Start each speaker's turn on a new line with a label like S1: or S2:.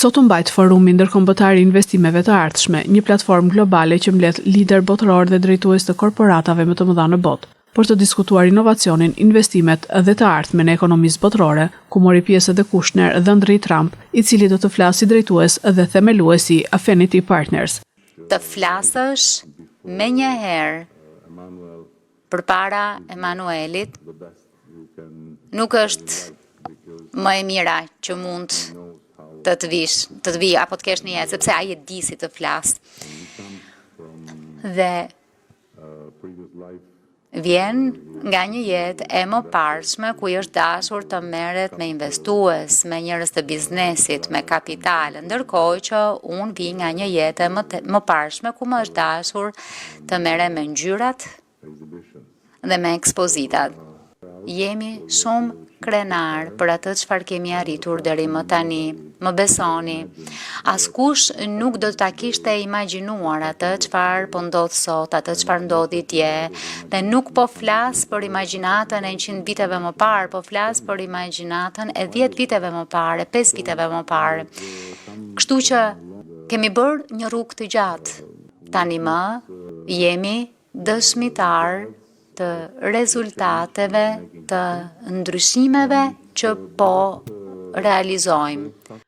S1: Sot u mbajt Forumi Ndërkombëtar i Investimeve të Ardhshme, një platformë globale që mbledh liderë botërorë dhe drejtues të korporatave më të mëdha në botë, për të diskutuar inovacionin, investimet dhe të ardhmen e ekonomisë botërore, ku mori pjesë edhe Kushner, dhëndri i Trump, i cili do të flasë si drejtues dhe themelues i Affinity Partners.
S2: Të flasësh menjëherë përpara Emanuelit nuk është më e mira që mund të të vish, të të vijë apo të kesh në jetë, sepse ai e di si të flasë. Dhe vjen nga një jetë e mëparshme ku i është dashur të merret me investues, me njerëz të biznesit, me kapital, ndërkohë që unë vij nga një jetë e më mëparshme ku më është dashur të merrem me ngjyrat dhe me ekspozitat. Jemi shumë krenar për atë çfarë kemi arritur deri më tani. Më besoni, askush nuk do ta kishte imagjinuar atë çfarë po ndodh sot, atë çfarë ndodhi dje, dhe nuk po flas për imagjinatën e 100 viteve më parë, po flas për imagjinatën e 10 viteve më parë, e 5 viteve më parë. Kështu që kemi bërë një rrugë të gjatë. Tani më jemi dëshmitar të rezultateve të ndryshimeve që po realizojmë.